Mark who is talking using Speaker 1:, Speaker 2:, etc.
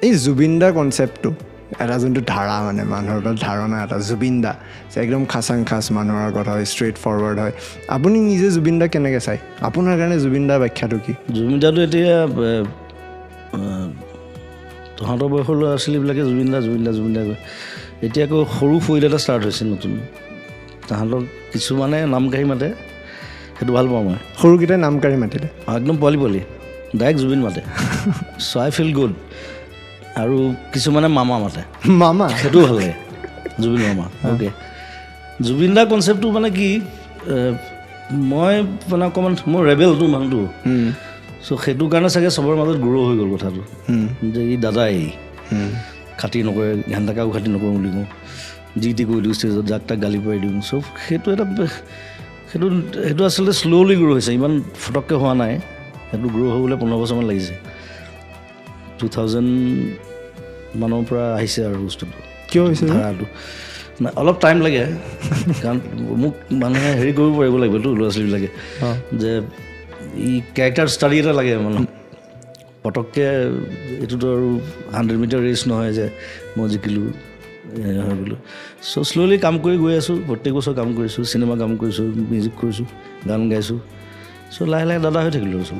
Speaker 1: এই জুবিন দাৰ কনচেপ্টটো এটা যোনটো ধাৰা, মানে মানুহৰ এটা ধাৰণা এটা জুবিন দা যে একদম খাচাং খাচ মানুহৰ আগত হয়, ষ্ট্ৰেইট ফৰৱাৰ্ড হয়। আপুনি নিজে জুবিন দাক কেনেকৈ চায়? আপোনাৰ কাৰণে জুবিন দাৰ ব্যাখ্যাটো কি?
Speaker 2: জুবিন দাটো এতিয়া তহঁতৰ বয়সৰ ল'ৰা ছোৱালীবিলাকে জুবিন দা জুবিন দা জুবিন দা কয়। এতিয়া আকৌ সৰু ফৈদ এটা ষ্টাৰ্ট হৈছে নতুন, তাহাঁতক কিছুমানে নাম কাঢ়ি মাতে, সেইটো ভাল পাওঁ মই।
Speaker 1: সৰুকেইটাই নাম কাঢ়ি মাতিলে
Speaker 2: একদম পোৱালি পোৱালি ডাইৰেক্ট জুবিন মাতে, চ' আই ফিল গুড। আৰু কিছুমানে মামা মাতে,
Speaker 1: মামা
Speaker 2: সেইটোও ভাল লাগে, জুবিন মামা। অ'কে, জুবিন দা কনচেপ্টটো মানে কি, মই মানে অকণমান মোৰ ৰেবেলটো মানুহটো, চ' সেইটো কাৰণে চাগে চবৰ মাজত গ্ৰ' হৈ গ'ল কথাটো যে ই দাদা, এই খাতি নকৰে, ঘেণ্টাকাও খাতি নকৰোঁ বুলি কওঁ, যি টি কৰি দিওঁ ষ্টেজত, যাক তাক গালি পাৰি দিওঁ। চ' সেইটো এটা সেইটো সেইটো আচলতে শ্ল'লি গ্ৰ' হৈছে, ইমান ফটককৈ হোৱা নাই। সেইটো গ্ৰ' হ'বলৈ 15 বছৰমান লাগিছে, 2000 মানৰ পৰা আহিছে আৰু বস্তুটো।
Speaker 1: কিয় হৈছে
Speaker 2: ধাৰাটো? অলপ টাইম লাগে, কাৰণ মোক মানুহে হেৰি কৰিব পাৰিব লাগিবতো, ল'ৰা ছোৱালীবিলাকে যে ই কেৰেক্টাৰ ষ্টাডি এটা লাগে মানে পটককৈ। এইটোতো আৰু 100 মিটাৰ ৰেচ নহয় যে মই জিকিলোঁ হৈ গ'লোঁ। চ' শ্ল'লি কাম কৰি গৈ আছোঁ, প্ৰত্যেক বছৰ কাম কৰিছোঁ, চিনেমা কাম কৰিছোঁ, মিউজিক কৰিছোঁ, গান গাইছোঁ। চ' লাহে লাহে দাদা হৈ থাকিলোঁ চব।